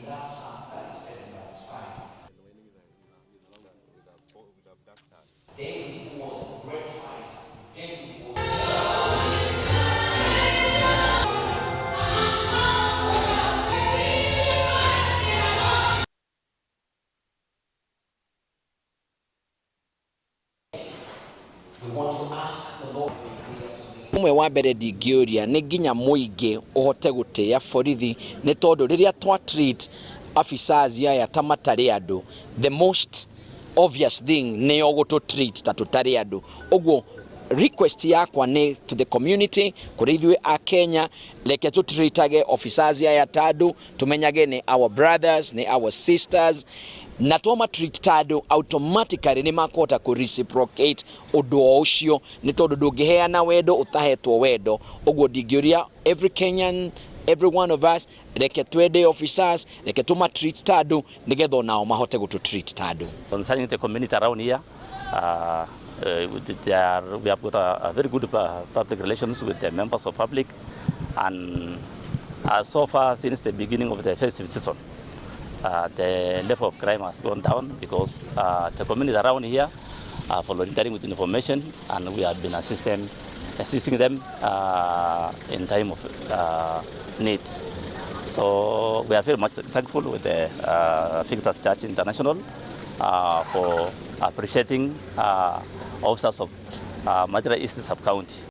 That Psalm 37 verse 5. David was a great fighter. David was. We want to ask the Lord to be clear to me. Ũmwe wa mbere ndingĩũria nĩ nginya mũingĩ ũhote gũtĩa borithi, nĩ tondũ rĩrĩa twa treat officers aya ta matarĩ andũ, the most obvious thing nĩo gũtũ treat ta tũtarĩ andũ. Ũguo request yakwa nĩ to the community, kũrĩ ithuĩ a Kenya, reke tũ treatage officers aya ta andũ, tũmenyage nĩ our brothers, nĩ our sisters, na twama treat ta andũ, automatically nĩ makũhota kũ reciprocate ũndũ o ũcio, nĩ tondũ ndũngĩheana wendo ũtahetwo wendo. Ũguo ndingĩũria every Kenyan, every one of us, reke twende officers, reke tũma treat ta andũ, nĩgetha onao mahote gũtũ treat ta andũ. Concerning the community around here, we have got a very good public relations with the members of public, and so far since the beginning of the festive season, the level of crime has gone down because the community around here are volunteering with information, and we have been assisting them in time of need. So we are very much thankful with the Victor's Church International for appreciating officers of Mathira East Sub-County.